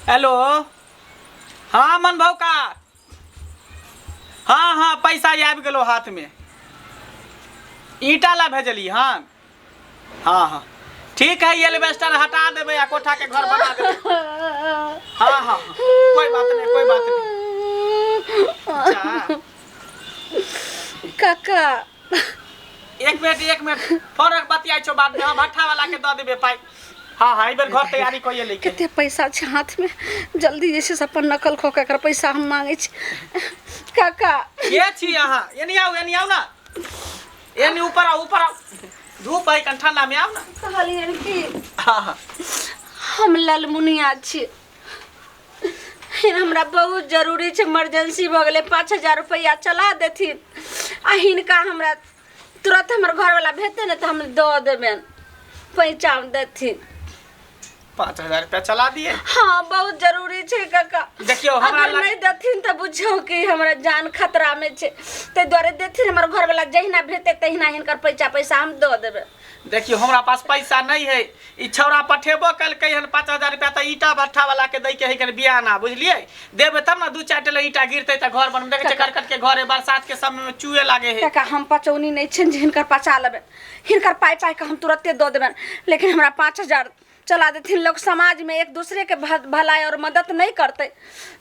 Hello. हाँ मन भाव का। हाँ हाँ, पैसा आबि गेलो हाथ में। ईटा ला भेजली। हाँ हाँ हाँ, ठीक है, एल्बेस्टर हटा देबै आ कोठा के घर बना देबै। हाँ हाँ हाँ, कोई बात नहीं, कोई बात नहीं। अच्छा। काका, एक मिनट, एक मिनट, फोन रख, बतियाइ छौ बाद में। हाँ, भट्ठा वाला के दऽ देबै पाइ। हाँ हाँ, एहि बेर घर तैयारी कइए लैके। कते पैसा छै हाथ में, जल्दी जे छै से अपन नकल कऽ के एकर पैसा हम मांगै छी काका। के छी अहाँ? एनी आउ, एनी आउ ना, एनी ऊपर आउ, ऊपर आउ, धूप है कन ठंडा में, आउ ना। कहलियनि कि हाँ हाँ। हम ललमुनिया छी, हमरा बहुत जरूरी छै, इमरजेंसी भऽ गेलै, 5000 रुपैआ चला देथिन आ हिनका हमरा तुरंत हमर घरवाला भेजतै ने तऽ हम दऽ देबनि, पैसा देथिन। 5000 रुपया चला दिए? हाँ, बहुत जरूरी छै काका। देखियौ, हमरा अगर नहीं देथिन तऽ बुझियौ कि हमरा जान खतरा में छै, ताहि दुआरे देथिन। हमर घरवाला जहिना भेजतै तहिना हिनकर पैसा पैसा हम दऽ देबै। देखियौ, हमरा पास पैसा नहीं है। ई छौड़ा पठेबो कलकै हन 5000 रुपया तऽ ईटा भट्ठा वाला के दै के है कनि बियाना, बुझलियै? देबै तब ने दू चारि टेला ईटा गिरतै तऽ घर बनबै। देखै छियै, करकट के घर है, बरसात के समय में चुए लागे है। काका, हम पचौनी नहीं छनि जे हिनकर पचा लेबै। हिनकर पाइ पाइ के हम तुरते दऽ देबनि, लेकिन हमरा 5000 चला देथिन। लोग समाज में एक दूसरे के भलाई और मदद नहीं करतै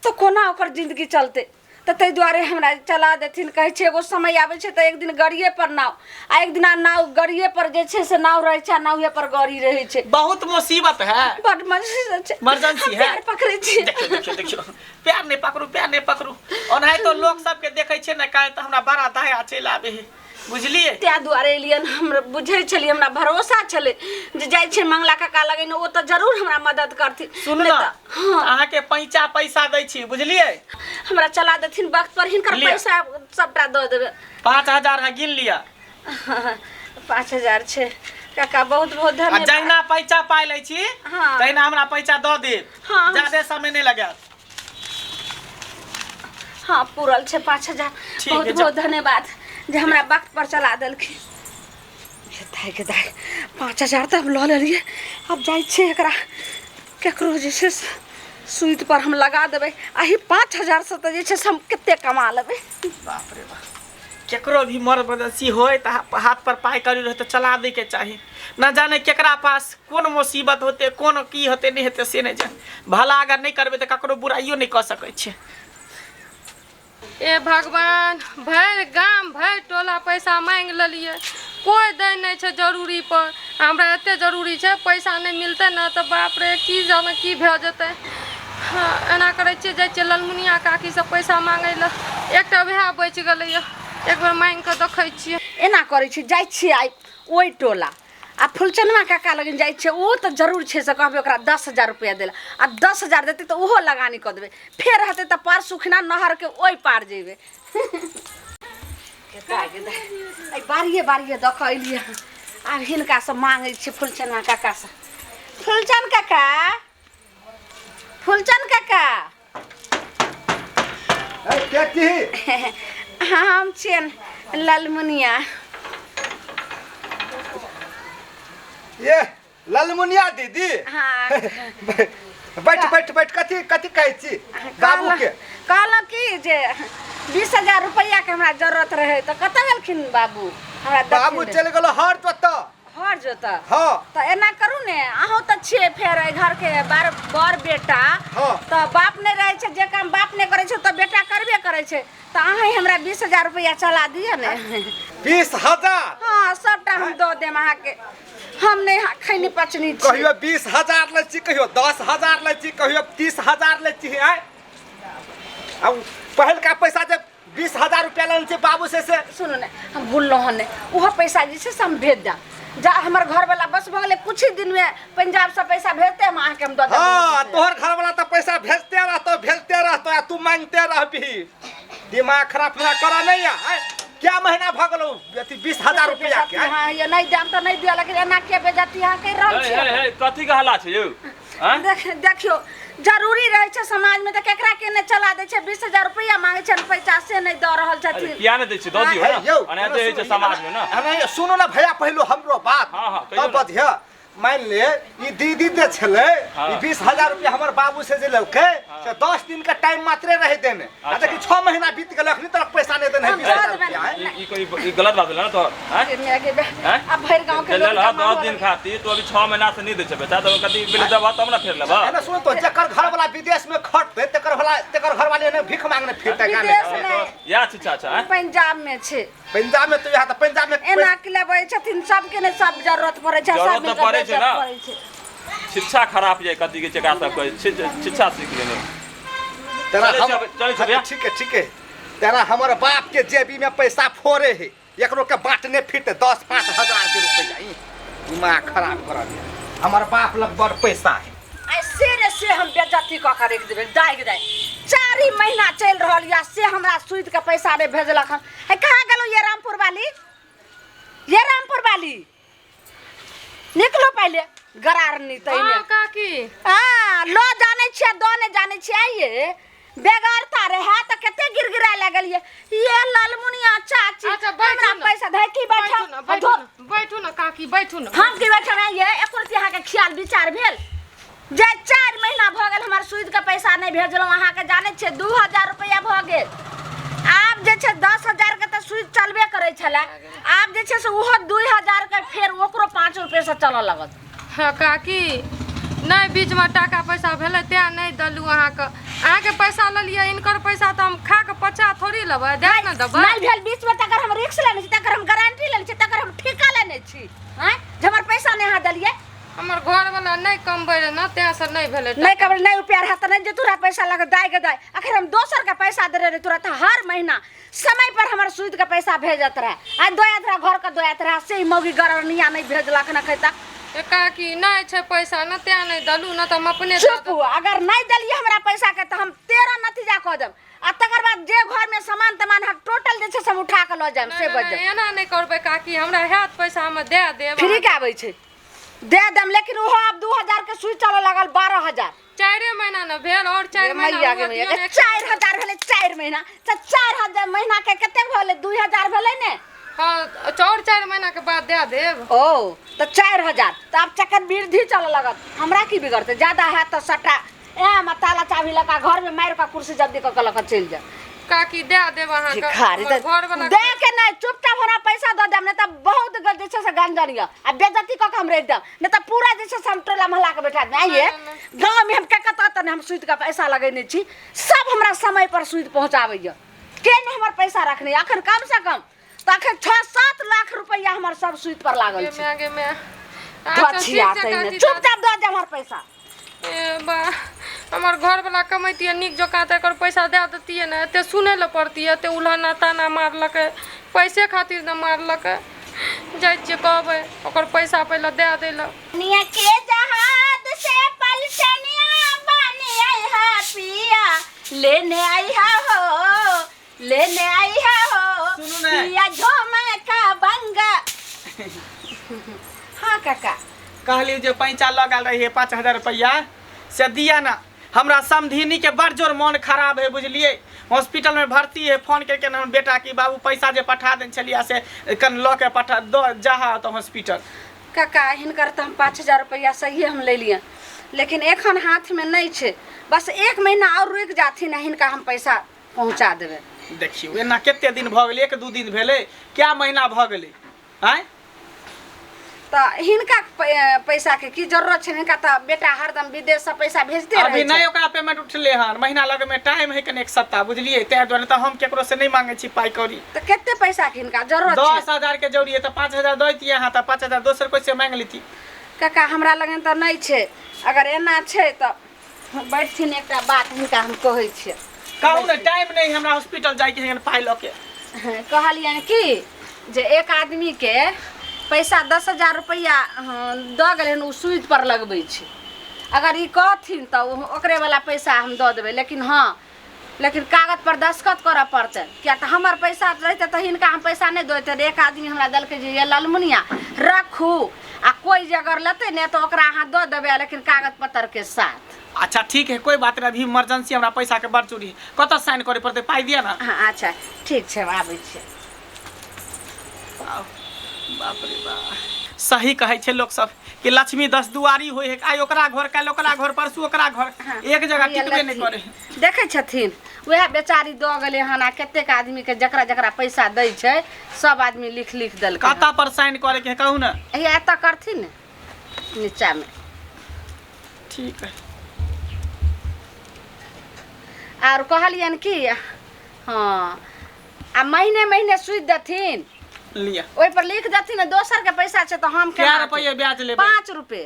तऽ कोना ओकर जिंदगी चलतै? तऽ ताहि दुआरे हमरा चला देथिन। कहै छै एगो समय आबै छै तऽ एक दिन गाड़िए पर नाव आ एक दिना नाव गाड़िए पर जे छै से नाव रहै छै आ नावे पर गाड़ी रहै छै। बहुत मुसीबत है। बड मजबूरी छै। इमरजेंसी हम है। पैर पकड़ै छी। देखियौ, देखियौ, देखियौ, पैर नहीं पकड़ू, पैर नहीं पकड़ू। ओनाहितो लोक सबके देखै छियै ने काहे तऽ हमरा बड़ा दया चलि आबै है, बुझलियै? ताहि दुआरे एलियन। हम बुझै छलियै, हमरा भरोसा छलै जे जाइ छियै मंगला काका लगन, ओ तऽ जरूर हमरा मदद करथिन। सुनू नहि ने। हाँ। अहाँके पैंचा पैसा दै छी, बुझलियै? हमरा चला देथिन वक्त पर, हिनकर लिअ। पैसा सबटा दऽ देबै। 5000 है, गिन लिअ। 5000 छै काका, बहुत बहुत आ धन्यवाद। जहिना पैसा पाइ लै छी तहिना हमरा पैसा दऽ देब। हाँ। ज्यादे समय नहि लगायब। हाँ, पूरल छै 5000। ठीक बहुत है, जाउ। बहुत धन्यवाद जे हमरा वक्त पर चला देलखिन। हे दाइ के दाइ, 5000 तऽ हम लऽ लेलियै। आब जाइ छियै, एकरा केकरो जे छै से सुति पर हम लगा देबै। एहि 5000सँ तऽ जे छै से हम कते कमा लेबै। बाप रे बाप, केकरो भी मर्जेंसी होय तऽ हाथ पर पाइ करी रहै तऽ चला दै के चाही। न जाने केकरा पास कोन मुसीबत होते, कोन की होते, नहि हेतै से नहि जाने। भला अगर नहि करबै तऽ ककरो बुराइयो नहि कऽ सकै छियै। ए भगवान, भरि गाम भरि टोला पैसा मांगि लेलियै, कोइ दै नहि छै जरूरी पर। हमरा एते जरूरी छै, पैसा नहि मिलतै ने तऽ बाप रे, की जाने की भए जेतै। हँ, एना करै छियै, जाइ छियै ललमुनिया काकीसँ पैसा मांगै लए। एकटा वएह बचि गेलैए, एक बेर मांगि कऽ देखै छियै। एना करै छी, जाइ छियै आइ ओहि टोला आ फुलचनमा काका लगन जाइ छियै। ओ तऽ जरूर छै से कहबै ओकरा 10,000 रुपैआ देला आ 10,000 देतै तऽ ओहो लगानी कऽ देबै। फेर हेतै तऽ परसू खिना नहरके ओहि पार जेबै। एहि बारिए बारिए दऽ कऽ एलियै हँ। आब हिनकासँ मांगै छियै, फुलचनमा काकासँ। फुलचन काका, फुलचन काका। ए, के छी? हम छियनि ललमुनिया। ये ललमुनिया दीदी? हाँ। बैठ बैठ बैठ। कथी कथी कहै छी बाबू के? कहलहुँ कि जे 20,000 रुपैआके हमरा जरूरत रहै, तऽ कतऽ गेलखिन बाबू? हमरा देथिन बाबू रे। चलि गेलो हर जोतऽ। हर जोतऽ? हाँ। तऽ एना करू ने, अहूँ तऽ छियै फेर एहि घरके बड़ बड़ बेटा। तऽ बाप नहि रहै छै, जे काम बाप नहि करै छै तऽ बेटा करबे करै छै। तऽ अहाँ हमरा 20,000 रुपैआ चला दिअ ने। 20,000? हाँ, सबटा हम दऽ देब अहाँके। हम नहि खैनी पचनी छी। कहियो 20,000 लै छी, कहियो 10,000 लै छी, कहियो 30,000 लै छी। आँय, आ पहिलका पैसा जे 20,000 रुपया लेने छी बाबू से से सुनू ने, हम भूललहुँ हन नहि। ओहो पैसा जे छै से हम भेज देब। जा हमर घरवाला बस भऽ गेलै, कुछ ही दिनमे पंजाबसँ पैसा भेजतै, हम अहाँके हम दऽ देब। हाँ, तोहर घरवाला तऽ पैसा भेजते रहतो, भेजते रहतो आ तू मांगते रहबही। दिमाग खराब हमरा करऽ नहीं है। क्या महीना भऽ गेलौ अथी 20,000 रुपया के? हाँ, ये नहीं देब तऽ नहीं दिअ, लेकिन एना किया बेइज्जती अहाँ करि रहल हे छियै? हे हे, कथी के हल्ला छै यौ? आँय? देखियौ, जरूरी रहै छै समाजमे तऽ केकरा के नहि चला दै छै। 20,000 रुपैआ मांगै छै, पैसा से नहि दऽ रहल अरे छथिन। किया नहि दै छियै? दऽ दियौ ने। यौ, एनाहिते होइ छै समाजमे ने। अरे सुनू ने भैया, पहिलो हमरो बात हाँ, हाँ, कहियौ तब ने। बजिह। मान ले ई दीदी जे छलै हाँ। ई 20,000 रुपया हमर बाबू से जे लेलकै से 10 दिन के टाइम मात्रे रहे देने आ अच्छा। देखी 6 महीना बीत गेल अखनी तक पैसा नहीं देने है हम 20,000 दऽ देबै। रुपया आँय? ई ई कोई ई गलत बात भेलै ने तोहर आँय? माय गे बे। आँय? आ भरि गाँव के जे लोग लेल हँ जमा 10 हो दिन गेल। खातिर तो अभी 6 महीना से नहीं दै छै पैसा तऽ कथी बिल देबह तब ने फेर लेबह एने सुन तो जकर घर वाला विदेश में खटते तेकर वाला तेकर घर वाले ने भीख मांगने फिरते गामे विदेश गामे। नहि। इएह शिक्षा छै आँय? पंजाब में छै पंजाब में तो यहाँ तऽ पंजाब में एना के लेबै छथिन सबके ने सब जरूरत पड़ै छै जरूरत सब तऽ मिलके पड़ै छै बेजत ने। पड़ै छै शिक्षा खराब यऽ कथी के छै एकरा सबके शिक्षा सीख लेने तेरा चलै हम छै, चलै छै भैया। ठीक है ठीक है तेरा हमर बाप के जेबी में पैसा फोड़े है एकरो के बांटने फिरते 10-5 हजार के रुपया ई दिमाग खराब कर दिया हमर बाप लग बड़ पैसा है आइ से रे से हम बेज्जती कऽ के राखि देबै दागि दागि 4 महीना चलि रहल यऽ से हमरा सूद के पैसा नहि भेजलक हन हे कहाँ गेलहुँ ये रामपुर वाली ये रामपुर वाली निकलो पहिले गरारनी तैने हाँ काकी हाँ लो जानै छियै दो नहि जानै छियै आइये बेगरता रहे तऽ कते गिड़गिड़ा लागल ये ये ललमुनिया चाची अच्छा, बैठू हमरा ना। पैसा धै की बैठू बैठो ना बैठू ना बैठू ना काकी बैठू ना हम की बैठल रहियै एको रत्ती अहाँके ख्याल विचार भेल जे 4 महीना भऽ गेल हमर सूद के पैसा नहि भेजलहुँ अहाँके जानै छियै 2000 रुपैआ भऽ गेल आब जे छै 10,000 के तऽ सूद चलबे करै छलै आब जे छै से ओहो 2000 के फेर ओकरो 5 रुपए से चलऽ लगत हाँ काकी नहि बीचमे टाका पैसा भेलै तेँ नहि देलहुँ अहाँके अहाँके पैसा लेलियै हिनकर पैसा तऽ हम खा कऽ पचा थोड़ी लेबै दए ने देबै नहि भेल बीचमे तकर हम रिक्स लेने छी तकर हम गारंटी लेने छी तकर हम ठेका लेने छी आँय जे हमर पैसा नहि अहाँ देलियै हमर घरवला नहि कमबै रहै ने तेँ से नहि भेलै नहि कमबै नहि रुपया रहत तऽ नहि जे तोरा पैसा लग दाय के दाय अखन हम दोसर के पैसा दे रहे तोरा तऽ हर महीना समय पर हमर सूद के पैसा भेजत रहे आ दोयात रहे घर के दोयात रहे से ई मौगी गरनिया नहि भेजलक न तक ए काकी नहि छै पैसा ने तेँ नहि देलहुँ ने तऽ हम अपने दऽ चुप अगर नहि देलियै हमरा पैसा के तऽ हम 13 नतीजा कऽ देब आ तकर बाद जे घर में सामान तमान है टोटल जे छै से हम उठा के लऽ जायब नहि, से नहि, बच नहि, एना नहि करबै काकी हमरा हैत पैसा हम दए देब फ्री के आबै छै दे देम लेकिन ओहो आब 2000 के सुई चलऽ लागल 12000 चारिए महीना ने भेल और 4 महीना मैया के हुअ मैया दियौ के ने, 4000 भेलै 4 महीना तऽ 4000 महीना के कतेक भेलै 2000 भेलै ने हाँ और 4 महीना के बाद दए देब ओ तऽ 4000 तऽ आब चक्कर वृद्धि चलऽ लागत हमरा की बिगड़तै ज्यादा हैत तऽ सट्टा एम ताला चाभी लऽ कऽ घरमे मारि कऽ कुर्सी जल्दी कऽ कऽ लऽ कऽ चलि जायब काकी दए देब अहाँके भिखारी हमर घरवला दे के नहि चुपचाप हमरा पैसा दऽ देब नहि तऽ बहुत जे छै से गंजन यऽ आ बेज्जती कऽ के हम रखि देब नहि तऽ पूरा जे छै से हम टोला मोहल्ला के बैठा देब आइये गाँवमे हम के कतऽ तऽ नहि हम सूद के पैसा लगेने छी सब हमरा समय पर सूद पहुँचाबैए के नहि हमर पैसा रखने अखन कम से कम तऽ अखन 6-7 लाख रुपैआ हमर सब सूद पर लागल गे छै माय गे माय अच्छा, ठीक धछिया छै तहिने काकी, चुपचाप दऽ देब हमर पैसा ए बा हमर घरवला कमैतियै नीक जकाँ तऽ एकर पैसा दए दैतियै ने एते सुनै लए पड़तियै एते उल्हना ताना मारलकै पैसे खातिर ने मारलकै जाइ छियै कहबै ओकर पैसा पहिले दए दै लए दुनिया के जहाज से पलटनिया बनी आई है पिया लेने आई है हो लेने आई है हो सुनू ने। पिया झोमे का बंगा हाँ काका कहली जे पैंचा लऽ गेल रहियै 5000 रुपैआ से दिया ना हमरा समधिनी के बड़ जोर मन खराब है बुझलियै हॉस्पिटल में भर्ती है फोन करके ना हम बेटा की बाबू पैसा जे पठा देने छलियै से कन लऽ के पठा दो जाहा तो हॉस्पिटल काका हिनकर तऽ हम 5000 रुपैआ सहिए हम ले लिअ लेकिन एखन हाथमे नहि छै बस 1 महीना आओर रुकि जाथिन आ हिनका हम पैसा पहुँचा देबै देखियौ एना कते दिन भऽ गेलै 1-2 दिन भेलै क्या महीना भऽ गेलै आँय तऽ हिनका पैसा के की जरूरत छै हिनका तऽ बेटा हरदम विदेश से पैसा भेजते अभी रहै नहि छै ओकरा पेमेंट उठले हन महीना लगे में टाइम है कने 1 सप्ताह बुझलियै ताहि दुआरे तऽ हम केकरो से नहीं मांगे छी पाई कौड़ी तऽ कते पैसा के हिनका जरूरत छै 10,000 के जरूरी है तऽ 5,000 दऽ दितियै अहाँ तऽ 5,000 दोसर कोई से मांग लेती काका हमरा लगन तऽ नहि छै अगर एना छै तऽ बैठथिन एकटा बात हिनका हम कहै छियै कहू ने टाइम नहीं हमरा हॉस्पिटल जाइके है पाई लऽ के कहलियनि कि जे एक आदमीके पैसा 10,000 रुपैआ दऽ गेलै हन ओ सूद पर लगबै छै अगर ई कहथिन तऽ ओकरे वाला पैसा हम दऽ देबै लेकिन हँ लेकिन कागज पर दस्तखत करऽ पड़तै किया तऽ हमर पैसा रहितै तऽ हिनका हम पैसा नहि दैते एक आदमी हमरा देलकै जे ये ललमुनिया रखू आ कोइ जे अगर लेतै ने तऽ ओकरा अहाँ दऽ देबै लेकिन कागज पत्तरके साथ अच्छा ठीक है कोई बात नहीं अभी इमरजेंसी हमरा पैसा के बड़ जरूरी है कतऽ साइन करे पड़तै पाई दिया ना हाँ अच्छा ठीक छै हम आबै छियै बाप रे बाप सही कहै छै लोक सब कि लक्ष्मी दस दुआरी होइ है, आइ ओकरा घर, काल्हि ओकरा घर, परसू ओकरा घर, एक जगह टिकबे नहि करे है। देखै छथिन वएह बेचारी दऽ गेलै हन आ कतेक आदमीके जकरा जकरा पैसा दै छै सब आदमी लिख लिख देलकै हन। कतऽ पर साइन करे के है कहू ने? हैया एतऽ करथिन ने नीचामे। ठीक है। आर कहलियनि कि हँ आ महीने महीने सूद देथिन। लिअ। ओहि पर लिख देथिन ने, दोसर के पैसा छै तऽ हम क्या केना रुपैआ ब्याज लेबै? 5 रुपए।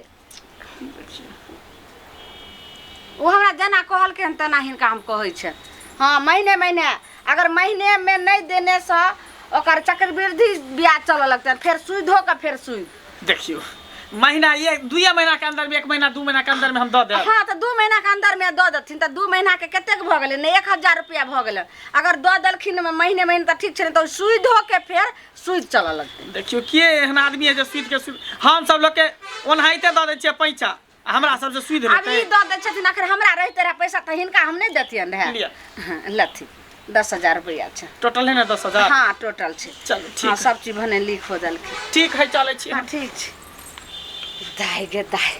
ओ हमरा जेना कहलकै हन तेना हिनका हम कहै छियनि। हँ महीने महीने अगर महीनेमे नहि देनेसँ ओकर चक्रवृद्धि ब्याज चलऽ लगतनि, फेर सूदोके फेर सूद। देखियौ महीना एक दुए महीना के अंदर में, 1 महीना 2 महीना के अंदर में हम दऽ देब। हाँ तऽ 2 महीना के अंदर में दऽ देथिन तऽ 2 महीना के कतेक भऽ गेलै ने 1000 रुपया भऽ गेलै। अगर दऽ देलखिन महीने महीने तऽ ठीक छै, नहि तऽ सूदो के फेर सूद चलऽ लगतै। देखियौ के एहन आदमी है जे सूद के सूद हम सब लोग के ओनाहिते दऽ दै छियै पैसा, आ हमरा सबसे सूद आब ई लेतै। दऽ दै छथिन, अखन हमरा रहिते रहए पैसा तऽ हिनका हम नहि देतियनि रहए। लिअ। हाँ, लथिन 10,000 रुपया छै टोटल है ने 10,000? हाँ टोटल छै। चलू ठीक हाँ है। सब चीज भने लिख हो देलखिन। ठीक है, चलै छी। हाँ ठीक छै। दाइ गे दाइ,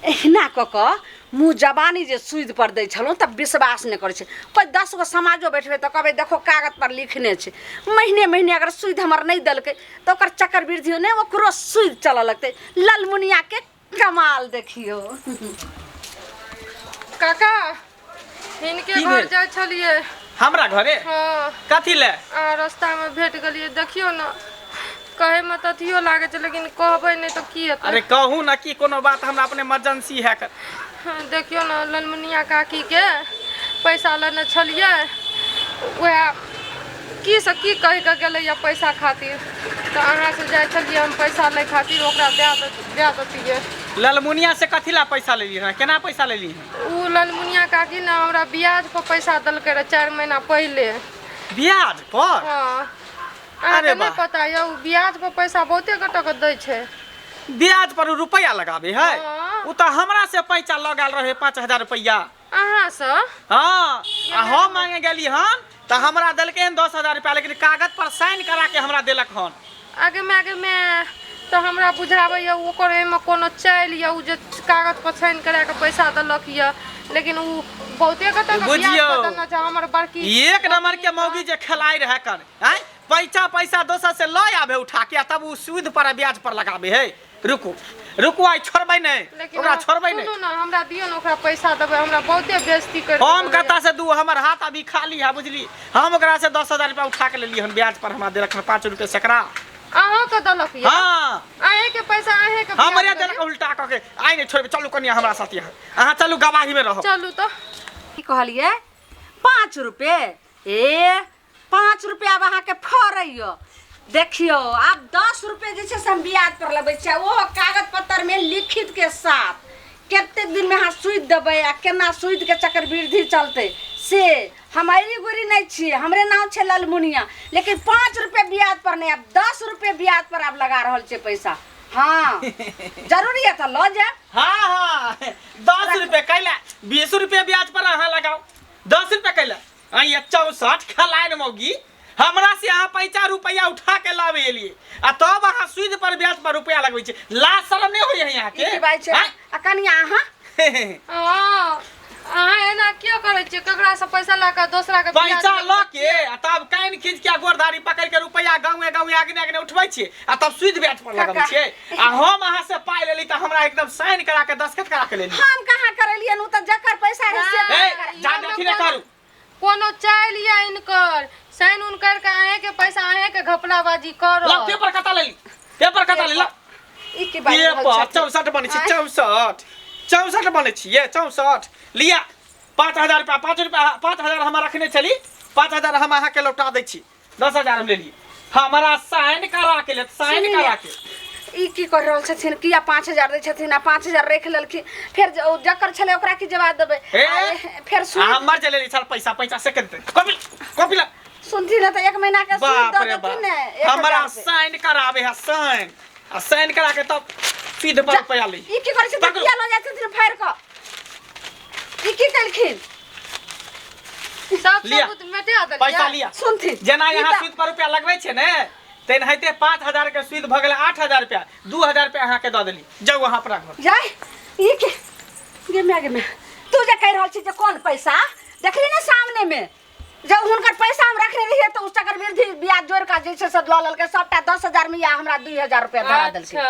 एहिना कऽ कऽ मुँह जबानी जे सूद पर दै छलहुँ तब विश्वास नहि करै छै। कोइ 10 गो समाजो बैठबै तऽ कहबै देखो कागज पर लिखने छै। महीने महीने अगर सूद हमर नहि देलकै तऽ ओकर चक्रवृद्धि नहि, ओकरो सूद चलऽ लगतै। ललमुनिया के कमाल देखियौ। काका हिनके की घर भेल? जाइ छलियै। हमरा घरे? हाँ। कथी ले? आ रास्ता में भेट गेलियै। देखियौ ने कहै में तऽ अथियो लागै छै, लेकिन कहबै नहि तऽ की हेतै। अरे कहू ना कि कोनो बात, हमरा अपने इमरजेंसी है कर। हाँ, देखियौ ने ललमुनिया काकी के पैसा लेने छलियै, वएह की से की कहि कऽ गेलैया पैसा खातिर, तऽ अहाँ से जाइ छलियै हम पैसा लै खातिर, ओकरा दए देतियै। ललमुनिया से कथी ला पैसा लेली हँ? केना पैसा लेली हँ? ओ ललमुनिया काकी ने हमरा ब्याज पर पैसा देलकै रहे 4 महीना पहिले। ब्याज पर? हाँ। अरे अहाँके नहि वाह। पता यऽ, ओ ब्याज पर पैसा बहुते गोटे के दै छै। ब्याज पर रुपया लगाबे है? हाँ। ओ तऽ हमरा से पैसा लऽ गेल रहे 5,000 रुपया। अहाँ से? हाँ, आ हम मांगे गेली हन तऽ हमरा देलकै हन 10,000 रुपया, लेकिन कागज पर साइन करा के हमरा देलक हन। आगे में तऽ हमरा बुझाबैया ओकर एहिमे कोनो चालि यऽ, ओ जे कागज पर साइन करा के पैसा देलक यऽ, लेकिन ओ बहुते गोटे के ब्याज बुझियौ। पर देने छै। हमर बड़की एक नंबर के मौगी जे खेलाइ रहे कर, आँय पैसा पैसा दोसर से लऽ आबे उठा के आ तब ओ सूद पर आ ब्याज पर लगाबे है। रुकू रुकू, आइ छोड़बै नहि, लेकिन ओकरा छोड़बै नहि। सुनू ने, हमरा दियौ ने ओकरा पैसा देबै, हमरा बहुते बेइज्जती करि हम देलकै। कतऽ से दू, हमर हाथ अभी खाली है बुझली। हम ओकरा से 10,000 रुपया उठा के लेली हन ब्याज पर, हमरा देलक हन 5 रुपये सैकड़ा। अहाँके देलक यऽ? हाँ। अहाँके पैसा अहाँके ब्याज हमरे देलक? देलक उल्टा कऽ के। आइ नहि छोड़बै, चलू कनिया हमरा साथ यहाँ, अहाँ चलू गवाही में रहब। चलू तऽ। की कहलियै? 5 रुपये? ए 5 रुपया आब अहाँके फड़ैया। देखियौ आब 10 रुपये जे छै से हम ब्याज पर लेबै छियै, ओहो कागज पत्तरमे लिखित के साथ। कतेक दिनमे अहाँ सूद देबै आ केना सूदके चक्रवृद्धि चलतै से हम अरी गुरी नहि छियै। हमरे नाम छै ललमुनिया, लेकिन 5 रुपये ब्याज पर नहि, आब 10 रुपये ब्याज पर आब लगा रहल छियै पैसा। हाँ जरूरी है तऽ लऽ जायब। हाँ हाँ 10 रुपये कैला, 20 रुपये ब्याज पर अहाँ लगाओ, 10 रुपये कैला। आइए 64 खेलाइन मौगी, हमरा से अहाँ पैसा रुपया उठा के लाबे एलियै आ तब अहाँ सूद पर ब्याज पर रुपया लगबै छियै। लाज शरम नहि होइए अहाँके? ई की बात छै? आ कनिया अहाँ? हाँ, अहाँ एना किया करै छियै? ककरा से पैसा लऽ कऽ दोसरा के ब्याज पैसा लगबै लऽ के आ तब कान खींच के गोरधारी पकड़ के रुपया गाँवे गाँवे आगने आगने उठबै छियै आ तब सूद ब्याज पर लगबै छियै। आ हम अहाँ से पाइ लेली तऽ हमरा एकदम साइन करा के दस्तखत करा के लेली। हम कहाँ करेलियन? ओ तऽ जकर पैसा रहै से ए, करा। जा देखी ने करू। कोनो चालि यऽ इनकर, साइन उन कर के अहें के पैसा अहें के घपलाबाजी करत। लाउ पेपर कतऽ लेली? पेपर कतऽ लेली? लाउ। ई की बात रहल पेपर छथिन? 64 बनै छै, 64 64 बनै छियै, 64 लिअ। 5,000 रुपया, 5 रुपया, 5,000 हम रखने छली, 5,000 हम अहाँके लौटा दै छी, 10,000 हम लेलियै। हमरा साइन करा के लेत, साइन सुनी ने। करा के। ई की कर रहल छथिन? किया 5,000 दै छथिन आ 5,000 राखि लेलखिन? फेर जे ओ जकर छलै ओकरा की जवाब देबै? ए? आ फेर सुन। आ हमर जे लेली छल पैसा, पैसा से के देतै? कॉपी कॉपी ला। सुनथिन ने तऽ 1 महीना के सूद बाप दऽ रे देथिन बाप, ने, 1,000 हमरा रुपये। साइन कराबे है, साइन, आ साइन करा के तब सीधे पर रुपया ली। ई की करै छथिन? पकड़ू। किया लऽ जाइ छथिन फाड़ि कऽ? ई की केलखिन? सब लिअ। सबूत मेटा देलियै। पैसा लिअ। सुनथिन। जेना ई यहाँ तऽ सूद पर रुपया लगबै छै ने, तेनाहिते 5000 के सुद भऽ गेलै 8000 रुपया, 2000 रुपया अहाँके दऽ देली। जाउ अहाँ अपना घर। जाय ई के गे माय गे माय, तू जे कहि रहल छी जे कोन पैसा देखली ने सामने में, जब हुनकर पैसा हम रखने रहियै तऽ ओ चक्रवृद्धि ब्याज जोड़ि कऽ जे छै से लऽ लेलकै सबटा 10,000 में या हमरा 2,000 रुपया धरा देलकै। अच्छा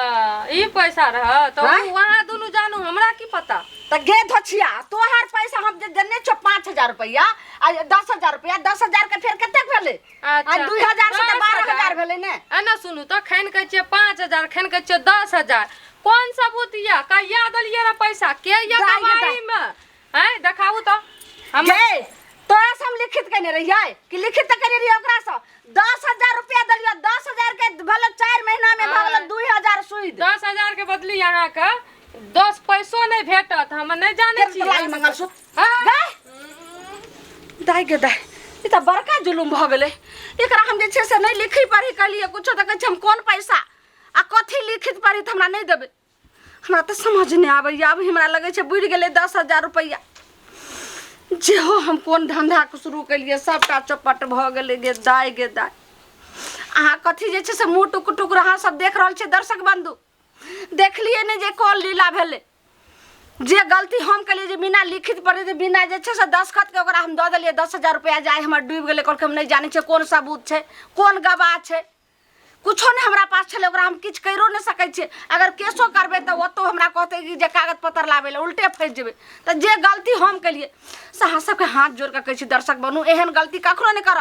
ई पैसा रह तऽ आँय? उ अहाँ दुनू जानू, हमरा की पता। तऽ गे धोछिया, तोहर पैसा हम जे देने छौ 5,000 रुपया आ 10,000 रुपया, 10,000 के फेर कतेक भेलै? अच्छा, आ 2,000 से तऽ 10,000 12,000 भेलै ने। एना सुनू तऽ, खैन कहै छियै 5,000, खैन कहै छियै 10,000, कोन सबूत यऽ? कहिया देलियै रह पैसा? के यऽ दाइ गे दाइ। गवाही में? आँय देखाबू तऽ हम। गे तोरा से हम लिखित केने रहियै कि लिखित तऽ केने रहियै ओकरा से 10,000 रुपया देलियै, 10,000 के भेलै 4 महीना में भऽ गेलै 2,000 सूद। 10,000 के बदली अहाँके 10 पैसो नहि भेटत, हम नहि जानै फेर छी। तोरा ई मंगलसूत्र। हाँ। गे दाइ गे दाइ, ई तऽ बड़का जुलुम भऽ गेलै। एकरा हम जे छै से नहि लिखी पढ़ी कहलियै कुछो, तऽ कहै छै हम कोन पैसा आ कथी लिखित पढ़ी तऽ हमरा नहि देबै। हमरा तऽ समझ नहि आबैए, आब हमरा लगै छै बुड़ि गेलै 10,000 रुपैआ। जेहो हम कोन धन्धाके शुरू केलियै सबटा चौपट भऽ गेलै। गे दाइ गे दाइ, अहाँ कथी जे छै से मुँह टुक टुक अहाँ सब देख रहल छियै दर्शक बन्धु, देखलियै नहि जे कोन लीला भेलै। जे गलती हम केलियै जे बिना लिखित पढ़ित बिना जे छै से दस्तखतके ओकरा हम दऽ देलियै 10,000 रुपैआ, जाय हमर डूबि गेलै। कहलकै हम नहि जानै छियै कोन सबूत छै कोन गवाह छै, कुछो नहि हमरा पास छलै, ओकरा हम किछु करियो नहि सकै छियै। अगर केसो करबै तऽ ओतौ हमरा कहतै कि जे कागज पत्तर लाबै लए, उल्टे फँसि जेबै। तऽ जे गलती हम केलियै से अहाँ सबके हाथ जोड़ि कऽ कहै छी दर्शक बनू, एहन गलती कखनो नहि करब।